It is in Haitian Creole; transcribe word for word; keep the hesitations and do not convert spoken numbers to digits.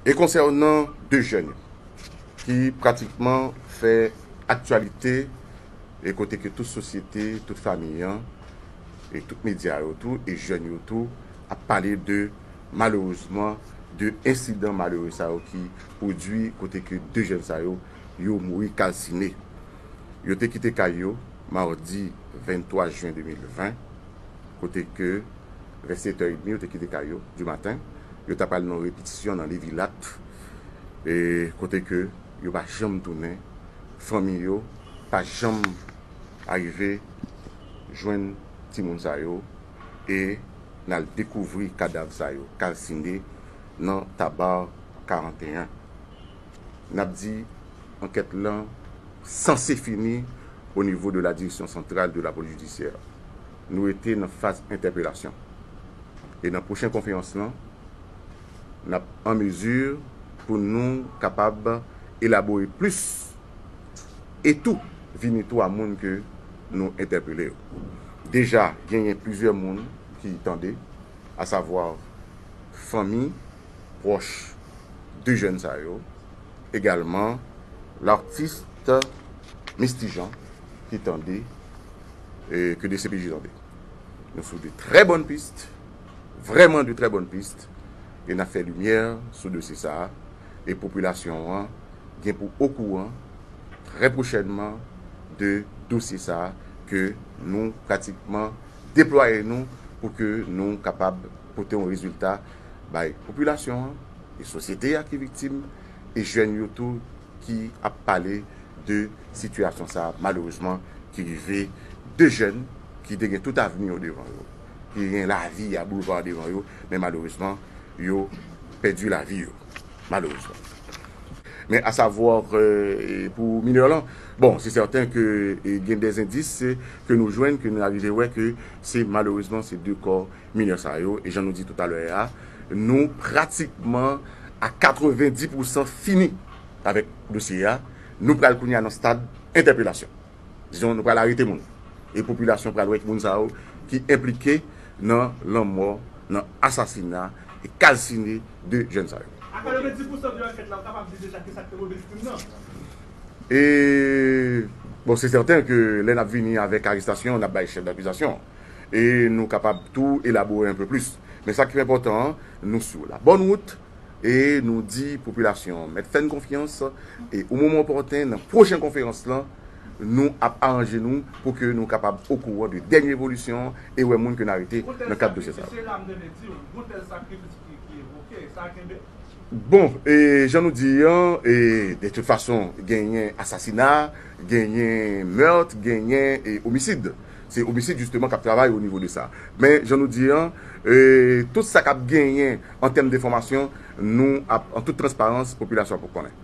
E konsènan de jèn yo ki pratikman fè aktyalite, e kote ke tout sosyete, tout fanmi an, e tout medya yo tou, e jèn yo tou, ap pale de, malerezman, de ensidan malere sa yo ki pwodui kote ke de jèn sa yo, yo mouri kalsine. Yo te kite kay yo madi venntwa jen de mil ven, kote ke vè sèt è edmi, yo te kite kay yo di maten. Yo ta pral nan repetisyon nan Levilat, e kote ke yo pa janm tounen, fanmi yo pa janm arive jwenn timoun sa yo, e n al dekouvri kadav sa yo kalsine nan Tabar karanteyen. N ap di, ankèt lan sanse fini o nivo de la Direction Centrale de la Police Judiciaire. Nou rete nan faz entèpelasyon. E nan pwochen konferans lan, n ap an mezi pou nou kapab elabore plis e tou vini tou a moun ke nou entèpele yo. Deja, genyen plizyè moun ki tande, asavwa fanmi pwòch de jèn sa yo, egalman l'artiste Misty Jean ki tande, e ke D C P J tande. Nou sou de trè bòn pis, vrèman de trè bòn pis, e n ap fè limyè sou dosye sa a, e popilasyon an gen pou okouran trè pwochènman de dosye sa a ke nou pratikman deplwaye nou pou ke nou kapab pote yon rezilta bay popilasyon an, e sosyete a ki viktim, e jèn yo tou ki ap pale de sitiyasyon sa a, malerezman, ki rive de jèn ki te gen tout avni yo devan yo, ki gen lavi a boulva devan yo, men malerezman, yo pèdi lavi yo. Malerezman. Men asavwa, e, pou minè lan, bon, se sèten ke, e, gen de endis, e, ke nou jwenn, ke nou arive wè ke se malerezman se de kò minè sa yo, e jan nou di toutalè a, nou pratikman a katrevenndis pousan fini avèk dosye a. Nou pral kounye a nan stad entèpelasyon. Dizon, nou pral arete moun. E popilasyon pral wè ki moun sa yo ki enplike nan lanmò, nan asasina e kalsine de jèn sa yo. A katrevenndis pousan de ankèt la, ou kapab di deja kisa k te move krim nan? E, bon, se sèten ke lè n ap vini avèk arestasyon, n ap bay chèf dakizasyon. E nou kapab tou elabore enpe plis. Men sa ki enpòtan an, nou sou la bòn wout, e nou di popilasyon an mèt fè n konfyans, e o moman opòten, nan pwochen konferans lan, nou ap aranje nou pou ke nou kapab okouran de dènye evolisyon e wè moun ke n arete nan kad dosye sa yo. Bon, e jan nou di an, e de tout fason, genyen asasina, genyen mèt, genyen, e omisid. Se omisid, jisteman, k ap travay o nivo de sa. Men, jan nou di an, e tout sa k ap genyen an tèm de enfòmasyon, nou ap, an tout transparans, popilasyon ap konnen.